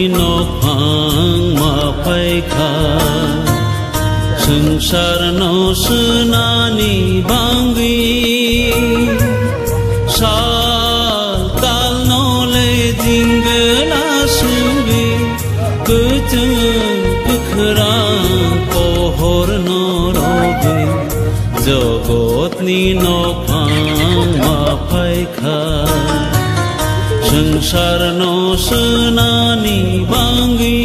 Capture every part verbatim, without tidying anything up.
Nokphang ma phaikha, swngcharno swnani bangwi, sal talno le jingla swngwi, kwchwng kwkhrang pohorno rogwi, jogotni nokphang ma phaikha. Swngcharno swnani bangwi,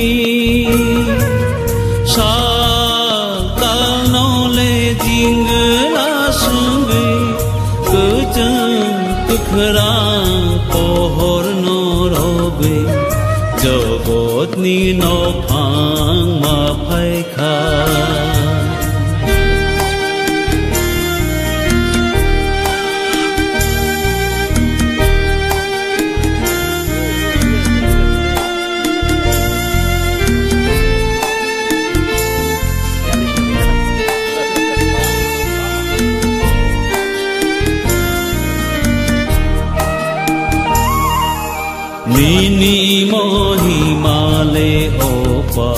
sal talno le jingla swngwi, kwchwng kwkhrang pohorno rogwi, jogotni nokphang ma phaikha. Nini mohima le opa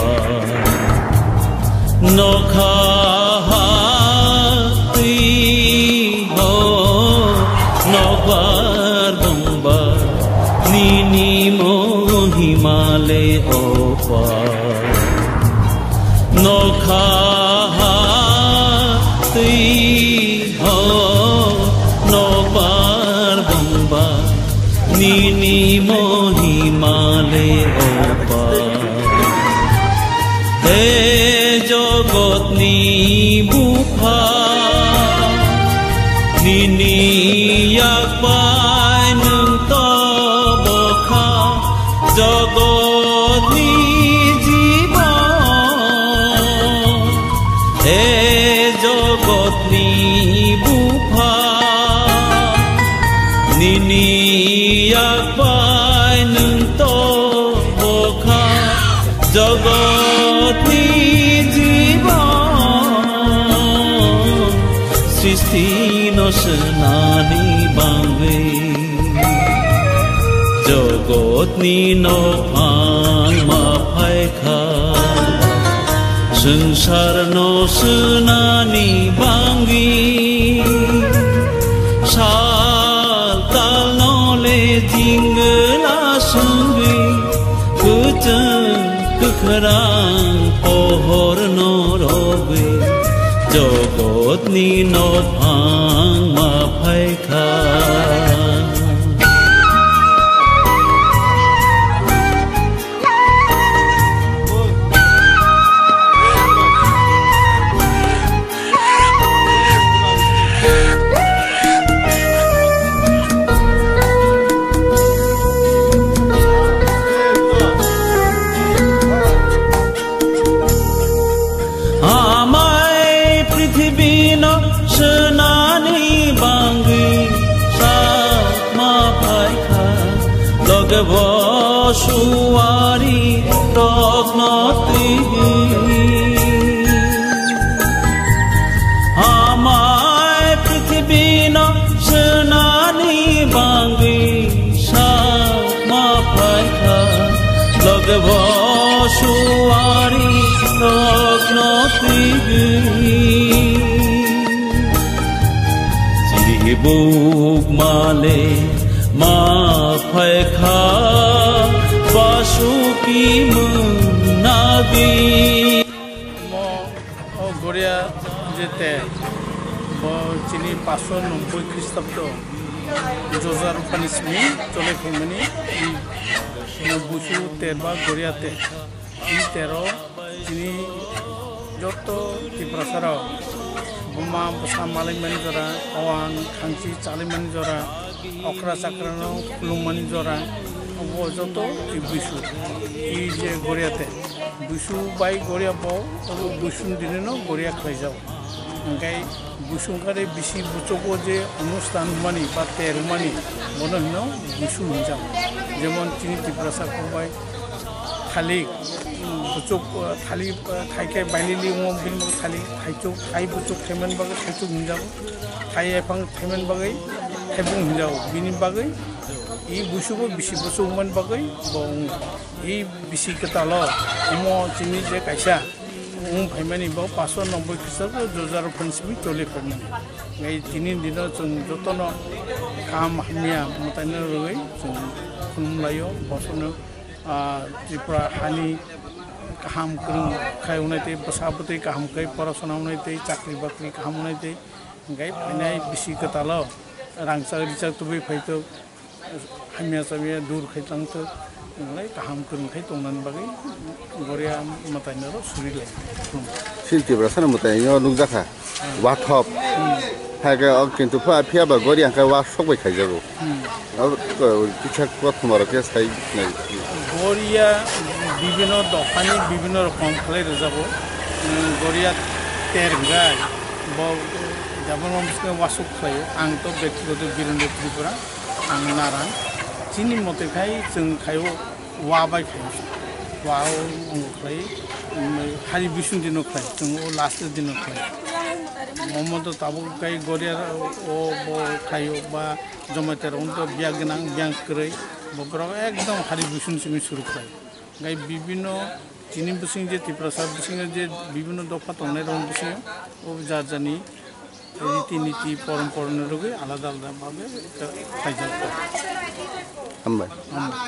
nokha hatwi ho nokbar dongba. Nini mohima le opa nokha hatwi ho nokbar dongba. Nini mohima le opa. He jogotni bupha, nini yak bai nwng to bokha, jogotni jibon. He jogotni bupha, nini yak bai nwng to bokha, jogotni jibon. Srishti no swnani bangwi, jogotni nokphang ma phaikha. Swngcharno swnani bangwi, sal talno le jingla swngwi, kwchwng kwkhrang pohorno rogwi, jogotni nokphang ma phaikha. Amai prithibino swnani bangwi sakma phaikha, loge bo suari rokno twiwi. Amai prithibino swnani bangwi sakma phaikha, loge bo suari rokno twiwi. Chibuk male ma phaikha, basuki mwnagwi. Mo, o Goria jete, bo chini paso noboi Khristabdo, Joja Rupani simi chole phaimani, mo busu terba Goria te, i tero, chini joto Tiprasarao, buma bwsa malaimani jora, owan khangchi chalaimani jora, okra chakrano khulumani jora, obo joto i busu, i je Goria te. Busu bai Goria bo, obo Busu dinino Goria khlaijak. Hingkai Busu wngkhade bisi buchugo je onusthan hwnmani ba ter hwnmani, bono hino Busu hwnjak. Jemon chini Tiprasa kokbai thalik, buchuk, thalik, thaikai bailili wngo bini bagwi thalik, thaichuk, thai buchuk thaiman bagwi thaichuk hwnjago, thai ephang thaiman bagwi thaibung hwnjago. Bini bagwi I busubo bisi busu wngmani bagwi bo wng-, i bisi kwtalo omo chini je kaisa wng phaimani bo paso noboi khisa jojaro phan simi choli phaimani. Ngai tini dino chwng jotono kaham hamya mwtaino rwgwi chwng khulumlaio, bosono, ah, Tripura hani kaham kwrwng khai wnai tei bwsa bwtwi kaham khai porasona wnai tei chakri bakri kaham wnai tei hingkhai phainai bisi kwtalo rangchak rijak tubui phaito hamya chamya dur khai tangthok hinglai kaham kwrwng khai tongnani bagwi Goria mwtaino ro suri lai. Sil Tiprasano mwtaino nukjakha. Wathop. Hmm. Hai khe o kintu pha phiya ba Goria hwnkhe wa sok bai khaijago. Hmm. O, o, kisa kothoma rok khe sai nai. Goria bibino dophani bibino rokom khlai rwjago. Hmm, Goria ter hwnkhe bo jabon bwskango wasuk khlaio. Ang to bektigoto Birendra Tripura, ang Naran. Chini mote khai chwng khaio. Wa bai khai, wa o wngo khlai, um, hari bising dino khlai, chwng o last dino khlai. Momo to tabuk kai Goria o bo khai o ba Jamatia rok to biya gwnang, biya kwrwi, bo borok ekdom hari bising simi suru khlai. Gai bibino chini bising je Tiprasa bising je bibino dopha tongnai rok bising o jar jani Riti niti porom porom ni rwgwi alada alada bhabe khaijak. Hambai. Hambai.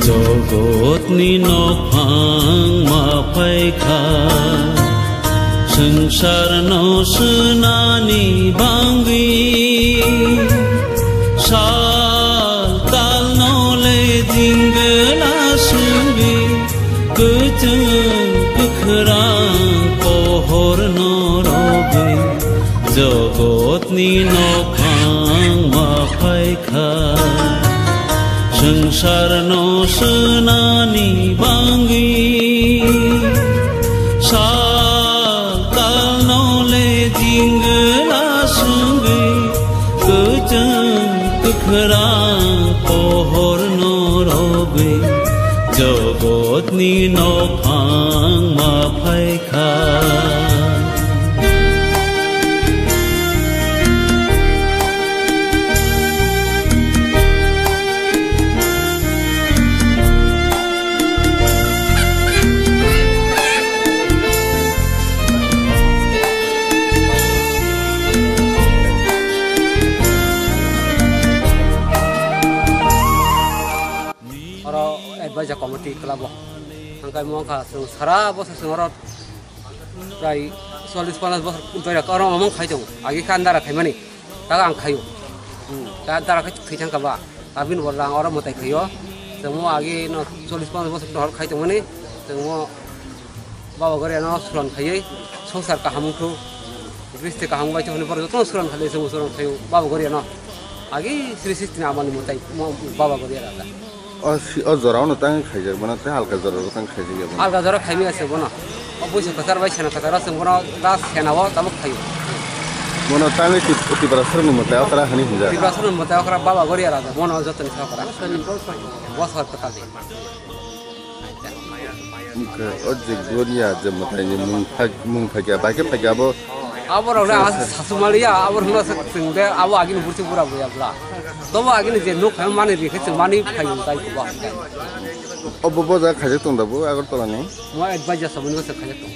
Jogotni nokphang ma phaikha, swngcharno swnani bangwi. Sal talno le jingla swngwi, kwchwng kwkhrang pohorno rogwi. Jogotni nokphang ma phaikha, swngcharno swnani bangwi. Sal talno le jingla swngwi, kwchwng kwkhrang pohorno rogwi. Jogotni nokphang ma phaikha. Oro advisor committee club o hangkai mo wngkha, chwng sara bosor chwng oro prai chollish ponchash bosor joira oro omong khai tongo, agi khe andara khaimani, taga ang khaio. Hmm, ta andara khai thwi thangkha ba, abini bodol ang oro mwtai khaio. Chwng mo agi no chollish ponchash bosor tohor khai tongmani, chwng mo Baba Goria no suran khaiwi songsar kaham wngkhu, gristi kaham bai tongmani borok jotono suran khailai chwng suran khaio Baba Goria no. Agi sri sri tini amani mwtai mo Baba Goria raja. O si, o jora o no tang khaijak bono tei halka jora o tang khaijak ya bono. Halka jora khaimya se bono. O buisa kwchar bai sena kwchar o chwng bono das sena o tabuk khaio. Bono tangwi Tip-, Tiprasarokni mwtai okra hani hinjak. Tiprasarokni mwtai okra Baba Goria raja bono jotoni sa okra. Bosor kwtal di. Wngkha o je Goria je mwtaini mung phai-, mung phaikha, bai khe phaikha abo. Aborok le ang sasumaliya, aborok no se chwng de abo agini burti bura buya bla. Tobo agini je nuk phai mani ri khe chwng mani phai tai ko ba. Obo bo jaga khaijak tong da bo Agartala ni? Mo advisor sabuni ko se khaijak tong.